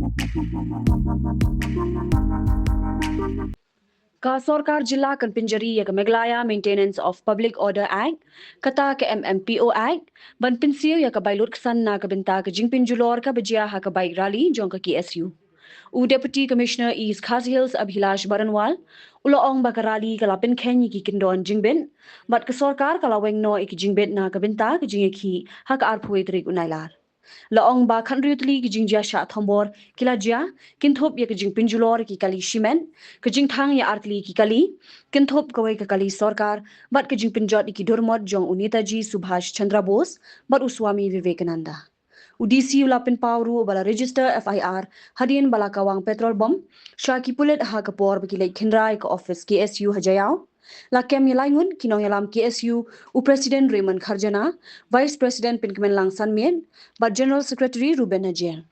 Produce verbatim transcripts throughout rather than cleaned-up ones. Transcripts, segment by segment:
Ka Sorkar Jylla kan pynjari ïa ka Meghalaya Maintenance of Public Order Act, kata ka M M P O Act, ban pynsiew ïa ka bai lut ksan na ka bynta ka jingpynjulor kaba jia ha ka bike rally jong ka K S U. U Deputy Commissioner East Khasi Hills Abhilash Baranwal u la ong ba ka rally ka la pynkheiñ ïa ki kyndon jingbit, bad ka sorkar ka la weng noh ïa ki jingbit na ka bynta ka jingïakhih ha ka arphew tarik u Nailar. La ong ba khathynriew tylli ki jingjia shah thombor ki la jia, kynthup ïa ka jingpynjulor ïa ki kali shimet, ka jingthang ïa ar tylli ki kali, kynthup kawei ka kali sorkar, bad ka jingpynjot ïa ki durmot jong u Netaji Subhash Chandra Bose bad u Swami Vivekananda. U D C u la pynpaw ruh ba la register F I R hadien ba la kawang petrol bomb sha ki pulit ha ka por ba ki leit khynra ïa ka office K S U ha Jaiaw. La kem ïa lai ngut ki nongïalam K S U, u President Raymond Kharjana, Vice President Pynkmenlang Sanmiet, bad General Secretary Ruben Najiel.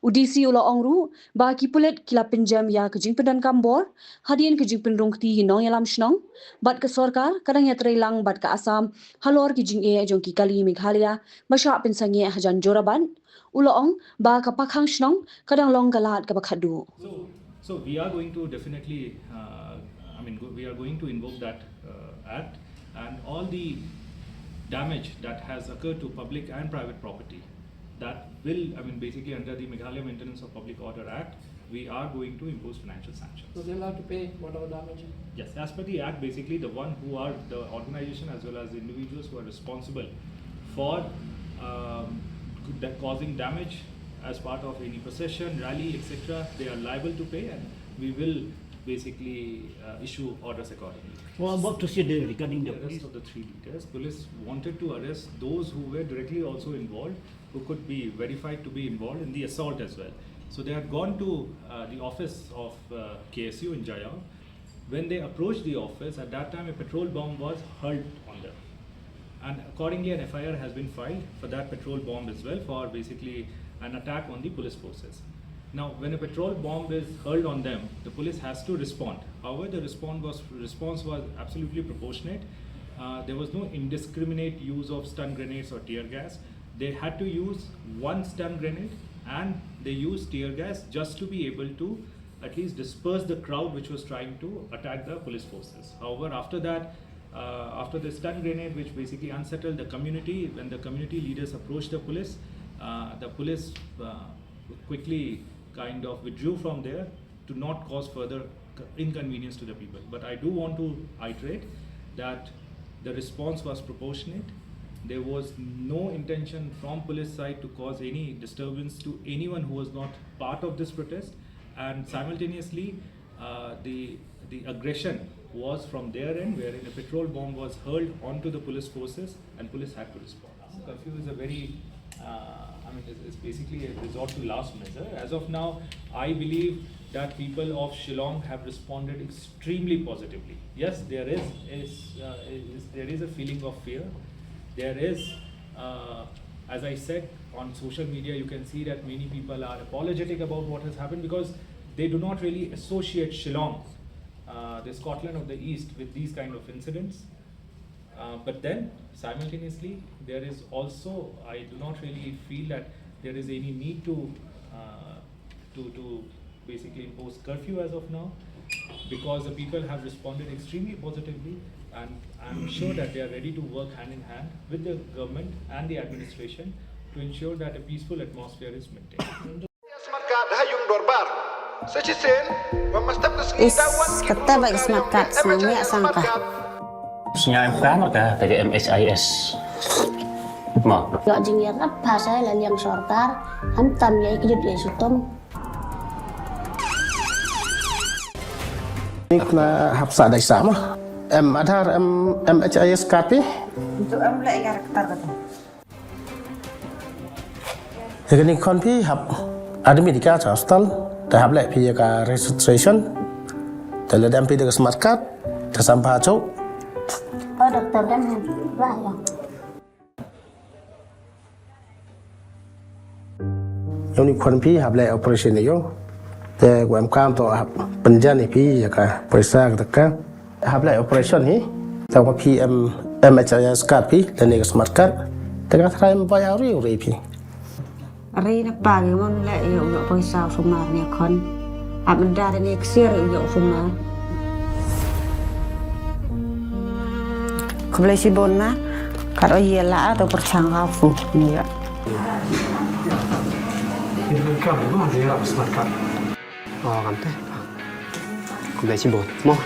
U D C u la ong ruh ba ki pulit ki la pynjem ïa ka jingpyndonkam bor hadien ka jingpynrung kti ki nongïalam shnong, bad ka sorkar ka dang ïatreilang bad ka Assam halor ki jingeh jong ki kali Meghalaya ba shah pynsangeh hajan Jorabat. U la ong ba ka pakhang shnong ka dang long ka lad kaba khatduh. So, so we are going to definitely, uh, I mean, go- we are going to invoke that uh, act, and all the damage that has occurred to public and private property that will, I mean, basically under the Meghalaya Maintenance of Public Order Act, we are going to impose financial sanctions. So they'll have to pay whatever damage. Yes, as per the act, basically the one who are the organization as well as the individuals who are responsible for um, that causing damage as part of any procession, rally, et cetera, they are liable to pay, and we will basically uh, issue orders accordingly. What about to see the, regarding the The arrest police? Of the three leaders, police wanted to arrest those who were directly also involved, who could be verified to be involved in the assault as well. So they had gone to uh, the office of uh, K S U in Jaiaw. When they approached the office, at that time a petrol bomb was hurled on them. And accordingly, an F I R has been filed for that petrol bomb as well, for basically an attack on the police forces. Now, when a petrol bomb is hurled on them, the police has to respond. However, the respond was, response was absolutely proportionate. Uh, there was no indiscriminate use of stun grenades or tear gas. They had to use one stun grenade, and they used tear gas just to be able to at least disperse the crowd which was trying to attack the police forces. However, after that, uh, after the stun grenade, which basically unsettled the community, when the community leaders approached the police, uh, the police uh, quickly kind of withdrew from there to not cause further c- inconvenience to the people. But I do want to iterate that the response was proportionate. There was no intention from police side to cause any disturbance to anyone who was not part of this protest, and simultaneously, uh, the the aggression was from their end, wherein a petrol bomb was hurled onto the police forces and police had to respond. Curfew is a very, uh, I mean, it's, it's basically a resort to last measure. As of now, I believe that people of Shillong have responded extremely positively. Yes, there is, is, uh, is there is a feeling of fear. There is, uh, as I said, on social media, you can see that many people are apologetic about what has happened because they do not really associate Shillong, uh, the Scotland of the East, with these kind of incidents. Uh, but then, simultaneously, there is also, I do not really feel that there is any need to uh, to to basically impose curfew as of now, because the people have responded extremely positively, and I'm sure that they are ready to work hand in hand with the government and the administration to ensure that a peaceful atmosphere is maintained. Smart card ha yung dorbar. Sa shisien, wa mastap ka sngi. Is, da wan ki kata ba ki smart card, sang yak sang ka. Sñiaw ka marka ka M H I S. Mo. Yak jingïarap pha sa la liang sorkar, ham tam ïa ki jut ïa sutom. Ni kena hap sa dai sa ma. Em Aadhaar, em M H I S card phi. Itu em leh ïa ka rektar kata. Te kane khon phi hap admit ïa ka sha hospital, te hap leh phi ïa ka registration, te lada em phi da ka smart card, te sam pha chok. Oh, doktor, dem lah ïa. Ïa une khon phi hap leh operation ïa u. Te u em kam to hap pynjan ïa phi ïa ka poisa ka taka. Hap leh operation hi. Te wa phi em M H I S card phi, lane ka smart card. Te ka tharai em bai auri uri phi. Are na pa ngi mon leh ïoh ïoh poisa u sumar ne khon. Ap menda ne ksiar ïoh ïoh sumar. Khublei shibun ma. Kat o ïa la to pyrshang ka fu ni ïa. Ini kan kamu mah dia harus makan. Oh, kan teh. Khublei shibun. Mo.